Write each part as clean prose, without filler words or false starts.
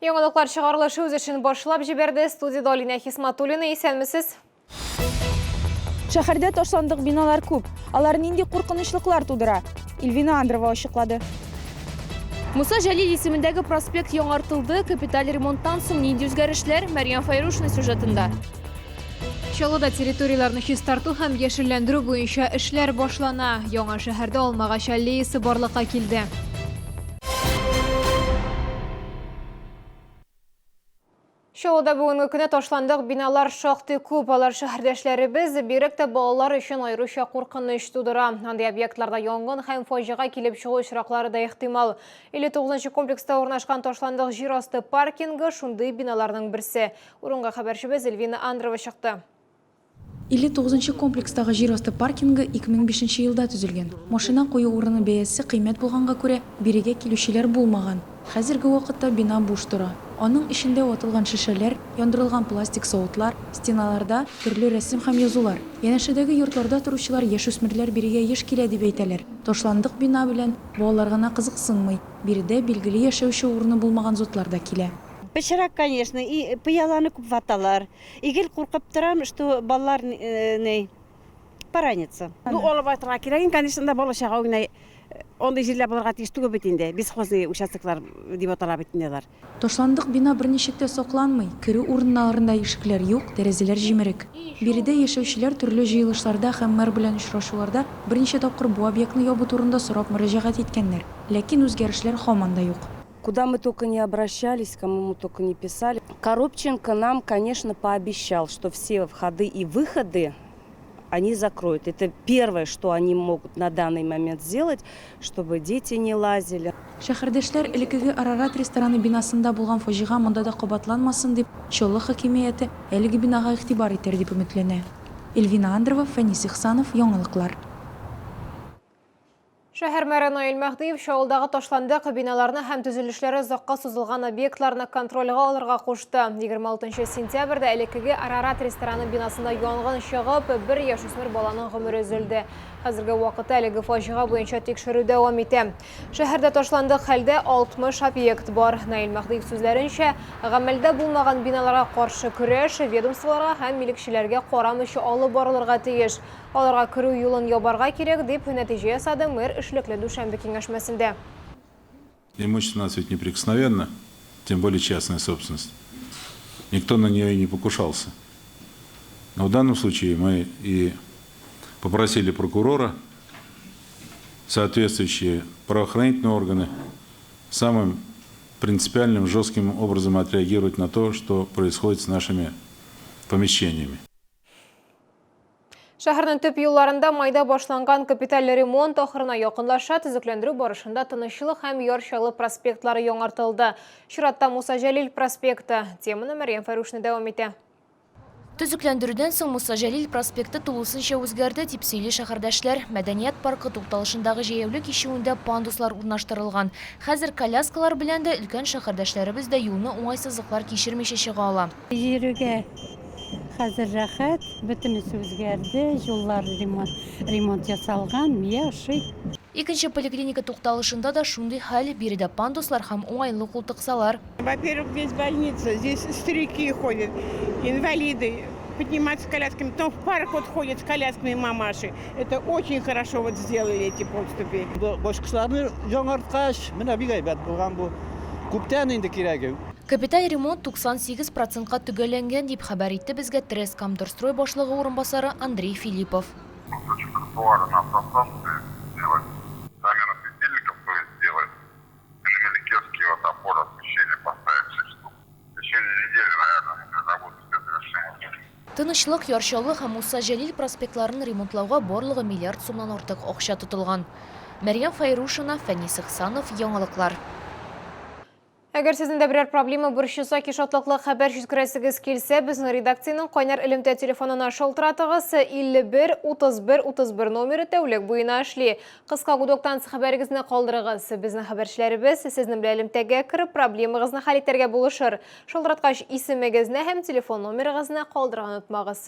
Яңалыклар чыгарылышы үз эшен башлап җибәрде. Студиядә Алинә Хисматуллина. Исәнмесез. Шәһәрдә ташландык биналар күп. Алар нинди куркынычлыклар тудыра? Ильвина Андрова ачыклады. Муса Җәлил исемендәге проспект яңартылды. Капиталь ремонттан соң нинди үзгәрешләр? Мәрьям Фәйрушина сюжетында. Чаллыда территорияләрне чистарту һәм яшелләндерү буенча эшләр башлана. Яңа шәһәрдә алмагач аллеясы барлыкка килде. Чаллыда бүгенге көндә ташландык биналар шактый күп. Алар шәһәрдәшләребез, бигрәк тә балалар өчен аеруча куркыныч тудыра. Андый объектларда янгын һәм фаҗига килеп чыгу очраклары да ихтимал. 59 нчы комплекста урнашкан ташландык җир асты паркингы шундый биналарның берсе. Урынга хәбәрчебез Эльвина Андрова чыкты. 59 нчы комплекстагы җир асты паркингы 2005 нче елда төзелгән. Машина кую урыны бәясе кыйммәт булганга күрә, бирегә килүчеләр булмаган. Хәзерге вакытта бина буш тора. Аның эчендә ватылган шешәләр, яндырылган пластик савытлар, стеналарда, төрле рәсем һәм язулар. Янәшәдәге йортларда торучылар яшүсмерләр бирегә еш килә дип әйтәләр. Ташландык бина белән балалар гына кызыксынмый, биредә билгеле яшәүче урыны булмаган затлар да килә. Пычрак, конечно, и пыяланы күп ваталар. И гел куркып торам, что балалар ни поранится. Ну, алып атырга кирәк инде, конечно, анда бала-чага уйный. Андый җирләр булырга тиеш түгел бит инде. Бесхозный участоклар дип атала бит инде алар. Ташландык бина берничек тә сакланмый, керү урыннарында ишекләр юк, тәрәзәләр җимерек. Биредә яшәүчеләр төрле җыелышларда һәм мэр белән очрашуларда берничә тапкыр бу объектны ябу турында сорап мөрәҗәгать иткәннәр. Ләкин үзгәрешләр һаман да юк. Куда мы только не обращались, кому мы только не писали. Коробченко нам, конечно, пообещал, что все входы и выходы они закроют. Это первое, что они могут на данный момент сделать, чтобы дети не лазили. Шәһәрдәшләр элеккеге Арарат рестораны бинасында булган фаҗига монда да кабатланмасын дип, Чаллы хакимияте әлеге бинага игътибар итәр дип өметләнә. Эльвина Андрова, Фәнис Ихсанов, Яңалыклар. Шәһәр мэры Наил Мәһдиев Чаллыдагы ташландык биналарны һәм төзелешләре озакка сузылган объектларны контрольгә алырга кушты. 26 сентябрьдә элеккеге Арарат рестораны бинасында янгын чыгып, бер яшүсмер баланың гомере өзелде. Хәзерге вакытта әлеге фаҗига буенча тикшерү дәвам итә. Шәһәрдә ташландык хәлдә 60 объект бар. Наил Мәһдиев сүзләренчә, гамәлдә булмаган биналарга каршы көрәш ведомстволарга һәм милекчеләргә карамыйча алып барылырга тиеш. Аларга керү юлын ябарга кирәк, дип нәтиҗә ясады мэр эшлекле дүшәмбе киңәшмәсендә. Имущество у нас ведь неприкосновенно, тем более частная собственность. Никто на нее и не покушался. Но в данном случае мы и попросили прокурора, соответствующие правоохранительные органы самым принципиальным, жестким образом отреагировать на то, что происходит с нашими помещениями. Шәһәрнең төп юлларында майда башланган капиталь ремонт ахырына якынлаша. Төзекләндерү барышында Тынычлык һәм Яр Чаллы проспектлары яңартылды. Чиратта Муса Җәлил проспекты. Теманы Мәрьям Фәрүшина дәвам итә. Төзекләндерүдән соң Муса Җәлил проспекты тулысынча үзгәрде, дип сөйли шәһәрдәшләр. Мәдәният паркы тукталышындагы җәяүле кичүендә пандуслар урнаштырылган. Хәзер коляскалар белән дә, өлкән шәһәрдәшләребез дә юлны уңайсызлыклар кичермичә чыга ала. Йөрергә хәзер рәхәт, бөтенесе үзгәрде, юллар ремонт, ремонт ясалган, миңа ошый. Икенче поликлиника тукталышында да шундый хәл, биредә пандуслар һәм уңайлы култыксалар. Во-первых, здесь больница, здесь старики ходят, инвалиды, подниматься с колясками. Потом в парк вот ходят с колясками мамаши. Это очень хорошо вот сделали эти подступы. Башкычларны яңарткач, менә бик әйбәт булган бу. Күптән инде кирәге. Капиталь ремонт 98 процентка төгәлләнгән, дип хәбәр итте безгә Трест Камдорстрой башлыгы урынбасары Андрей Филиппов. Кусочек тротуара на автостанции сделать, замену светильников, то есть сделать, и на Мелекесский вот опоры освещения поставить 6 штук. В течение недели, наверное, мы работу все завершим. Тынычлык, Яр Чаллы һәм Муса Җәлил проспектларын ремонтлауга барлыгы миллиард сумнан артык акча тотылган. Мәрьям Фәйрушина, Фәнис Ихсанов, Яңалыклар. Әгәр сезнең дә берәр проблема борчыса, ки шатлыклы хәбәр җиткерәсегез килсә, безнең редакциянең кайнар элемтә телефонына шалтыратыгыз. 51 31 31 номеры тәүлек буена эшли. Кыска гудоктан хәбәрегезне калдырыгыз. Безнең хәбәрчеләребез сезнең белән элемтәгә кереп, проблемагызны хәл итәргә булышыр. Шалтыраткач, исемегезне һәм телефон номерыгызны калдырырга онытмагыз.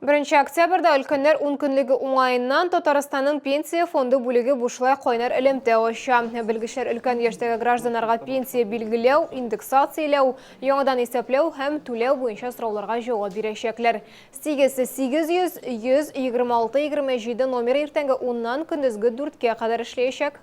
Беренче октябрьдә өлкәннәр ункөнлеге уңаеннан Татарстанның Пенсия фонды бүлеге бушлай кайнар элемтә ача. Белгечләр өлкән яшьтәге гражданнарга пенсия билгеләү, индексацияләү, яңадан исәпләү һәм түләү буенча сорауларга җавап бирәчәкләр. 8 800 126 27 номеры иртәнге уннан көндезге дүрткә кадәр эшләячәк.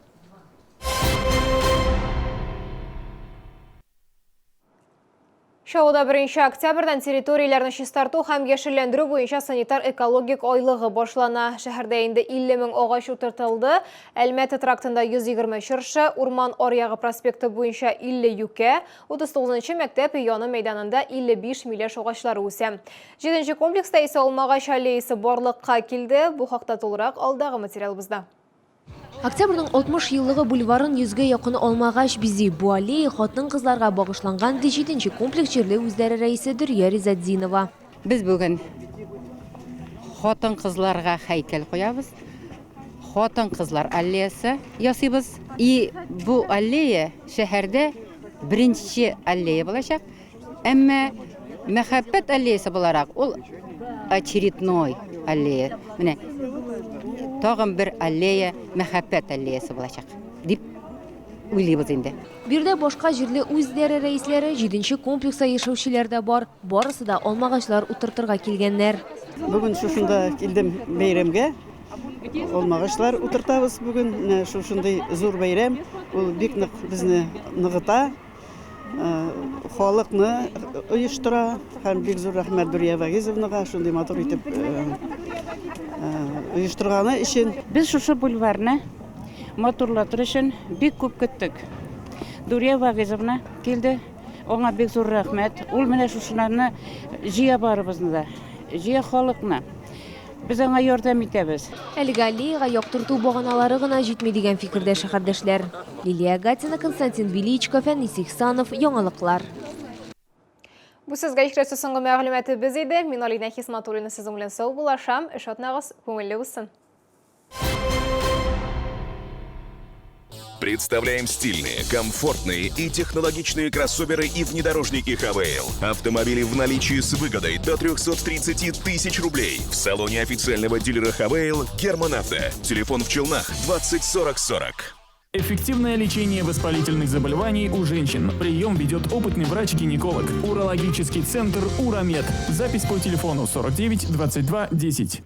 Чаллыда 1 октябрьдән территорияләрне чистарту һәм яшелләндерү буенча санитар-экологик айлыгы башлана. Шәһәрдә инде 50 мең агач утыртылды. Әлмәт трактында 120 чыршы, Урман аръягы проспекты буенча 50 юкә, 39 мәктәп яны мәйданында 55 миләш агачлары үсә. Җиденче комплекста исә алмагач аллеясы барлыкка килде. Бу хакта тулырак алдагы материалыбызда. Октябрьнең 60 еллыгы бульварын йөзгә якын алмагач бизи. Бу аллея хатын-кызларга багышланган, ди җиденче комплекс җирле үзидарә рәисе Дөрия Ризатдинова. Без бүген хатын-кызларга һәйкәл куябыз. Хатын-кызлар аллеясы ясыйбыз. И бу аллея шәһәрдә беренче аллея булачак. Әмма мәхәббәт аллеясы буларак ул очередной аллея. Менә тагын бер аллея мәхәббәт аллеясы булачак дип уйлыйбыз инде. Биредә башка җирле үзидарә рәисләре, җиденче комплекста яшәүчеләр дә бар. Барысы да алмагачлар утыртырга килгәннәр. Бүген шушында килдем бәйрәмгә. Алмагачлар утыртабыз бүген. Менә шушындый зур бәйрәм. Ул бик нык безне ныгыта. Халыкны оештыра һәм бик зур рәхмәт Дүрия Вагизовнага шундый матур итеп оештырганы өчен. Без шушы бульварны матурлатыр өчен бик күп көттек. Дүрия Вагизовна килде, аңа бик зур рәхмәт. Ул менә шушыларны җыя барыбызны да, җыя халыкны. Без аңа ярдәм итәбез. Әлеге аллеяга яктырту баганалары гына җитми дигән фикердә шәһәрдәшләр. Лилия Гатина, Константин Величко, Фәнис Ихсанов, Яңалыклар. Бу сезгә ишетәсе соңгы мәгълүматыбыз иде. Мин Алинә Хисматуллина сезнең белән саубуллашам. Эш атнагыз күңелле узсын. Представляем стильные, комфортные и технологичные кроссоверы и внедорожники Хавейл. Автомобили в наличии с выгодой до 330 тысяч рублей. В салоне официального дилера Хавейл Герман Авто. Телефон в Челнах 20 40 40. Эффективное лечение воспалительных заболеваний у женщин. Прием ведет опытный врач-гинеколог. Урологический центр «Урамед». Запись по телефону 49 22 10.